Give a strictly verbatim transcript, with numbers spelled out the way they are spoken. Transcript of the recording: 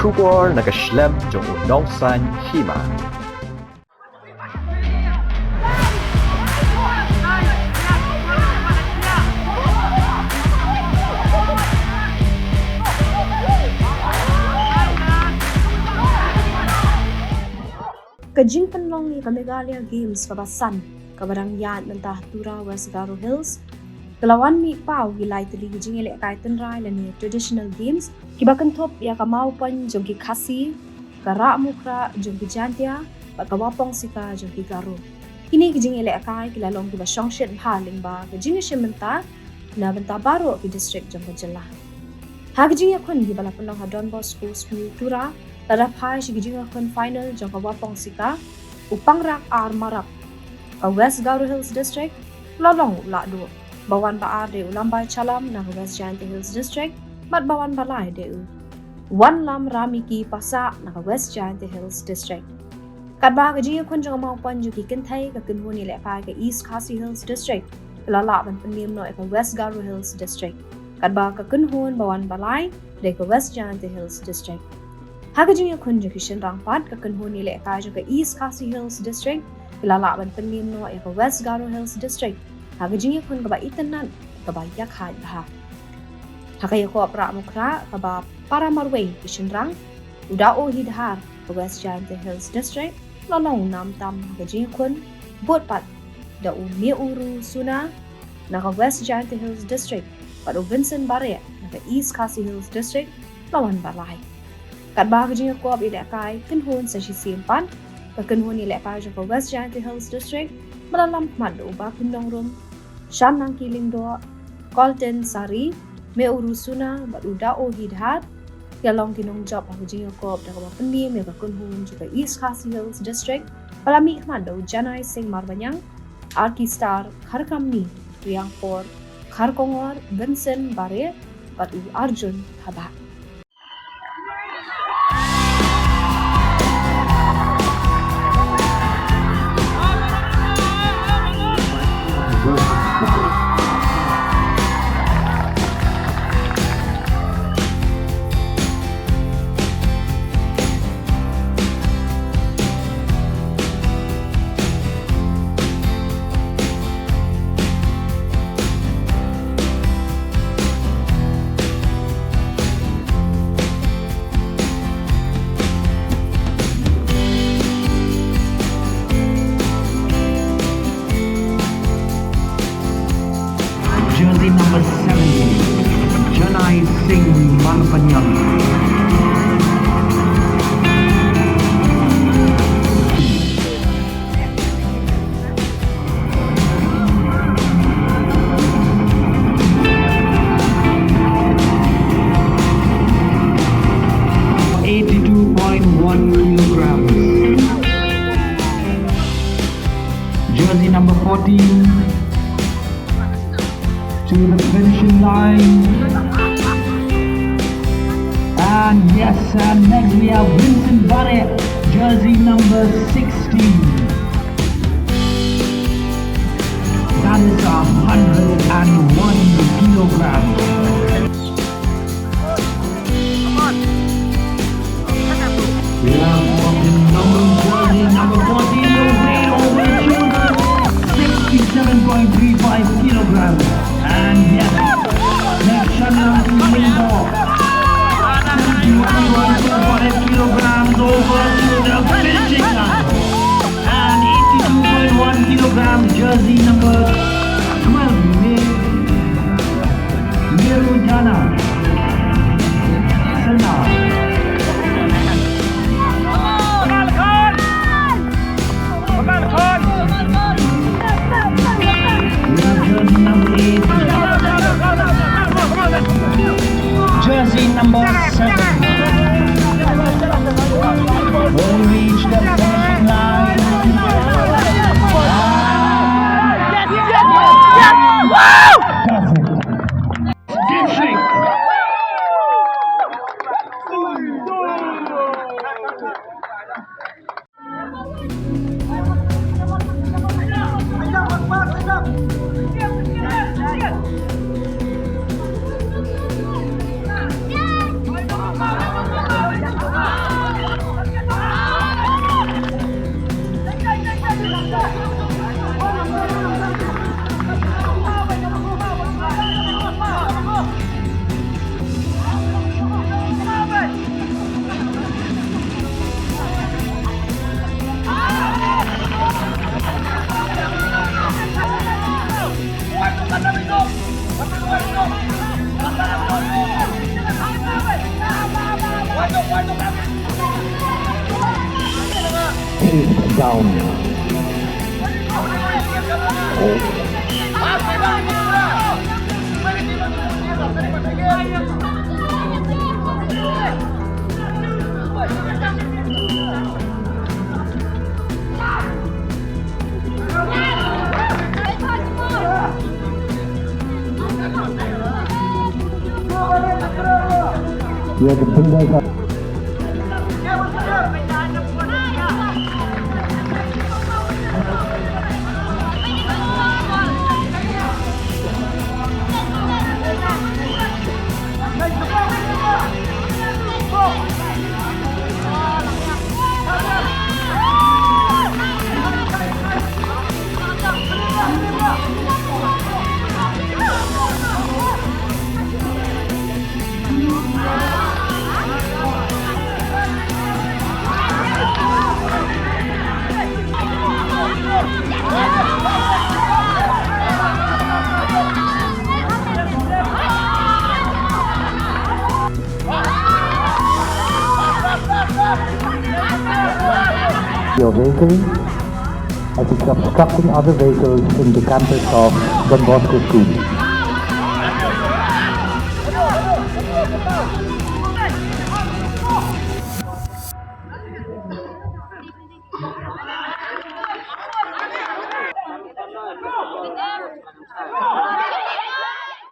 Khubor na ka shlem jong u nongsan hima. Ka jingpynlong ïa ka Meghalaya Games kaba san, kaba dang ïaid mynta ha Tura, West Garo Hills, ka la wan mih paw ïa lai tylli ki jingïalehkai tynrai lane traditional games, kiba kynthup ïa ka mawpaiñ jong ki Khasi, ka rah mukrah jong ki Jaintia, bad ka wapong sika jong ki Garo. Kine ki jingïalehkai ki la long kiba shongshit bha lyngba ka jingïashim bynta na bynta baroh ki district jong ka jylla. Ha ki jingïakhun kiba la pynlong ha Don Bosco School Tura, lada phai sha ki jingïakhun final jong ka wapong sika, u Pangrak ar Marap ka West Garo Hills District, la long u la duh. Ba wan ba ar dei u Lambai Chalam na ka West Jaintia Hills District, bad ba wan ba lai dei u Wanlam Ramiki Passah na ka West Jaintia Hills District. Katba ka jingïakhun jong ka mawpaiñ jong ki kynthei, ka kynhun ïalehkai ka East Khasi Hills District ka la lah ban pynliem noh ïa ka West Garo Hills District. Katba ka kynhun ba wan ba lai dei ka West Jaintia Hills District. Ha ka jingïakhun jong ki shynrang pat, ka kynhun ïalehkai jong ka East Khasi Hills District ka la lah ban pynliem noh ïa ka West Garo Hills District ha ka jingïakhun kaba itynnad, kaba ïakhaid bha. Ha ka ïakop rah mukrah kaba para marwei ki shynrang, u Dao Hidhar ka West Jaintia Hills District la long u nam tam ha ka jingïakhun, bud pat da u Meuru Suna na ka West Jaintia Hills District, bad u Vincent Bareh na ka East Khasi Hills District la wan ba lai. Katba ka jingïakop ïalehkai kynhun sa shisien pat, ka kynhun ïalehkai jong ka West Jaintia Hills District ba la lam khmat da u Bakhindong Rum, Shan Nangki Lyngdoh, Colton Sari, Meuru Suna bad u Dao Hidhar, ki la long ki nongjop ha ka jingïakop da kaba pynliem ïa ka kynhun jong ka East Khasi Hills District ba la mih khmat da u Janai Singh Marbaniang, Arki Star Kharkamni, Riangpur Kharkongor, Vincent Bareh bad u Arjun Habak. Jersey number seventeen, Janai Singh Marbaniang. Eighty-two point one kilograms. Jersey number fourteen to the finishing line. And yes, and next we have Vincent Bareh, jersey number sixteen. That is a hundred and one kilograms. Yeah, fucking number, jersey number fourteen, the weight over shoulder, sixty-seven point three five kilograms. And yes, next Shanna Limbo, seventy-one point five kilograms over to the finishing line. And eighty-two point one kilograms, jersey number twelve, Meru Jana. Sena. Jersey number eight. Jersey number seven. Will reach the finishing line. Does it. District. Down. Oh. Yeah, the big guys are Your vehicle as it's obstructing other vehicles in the campus of Don Bosco School.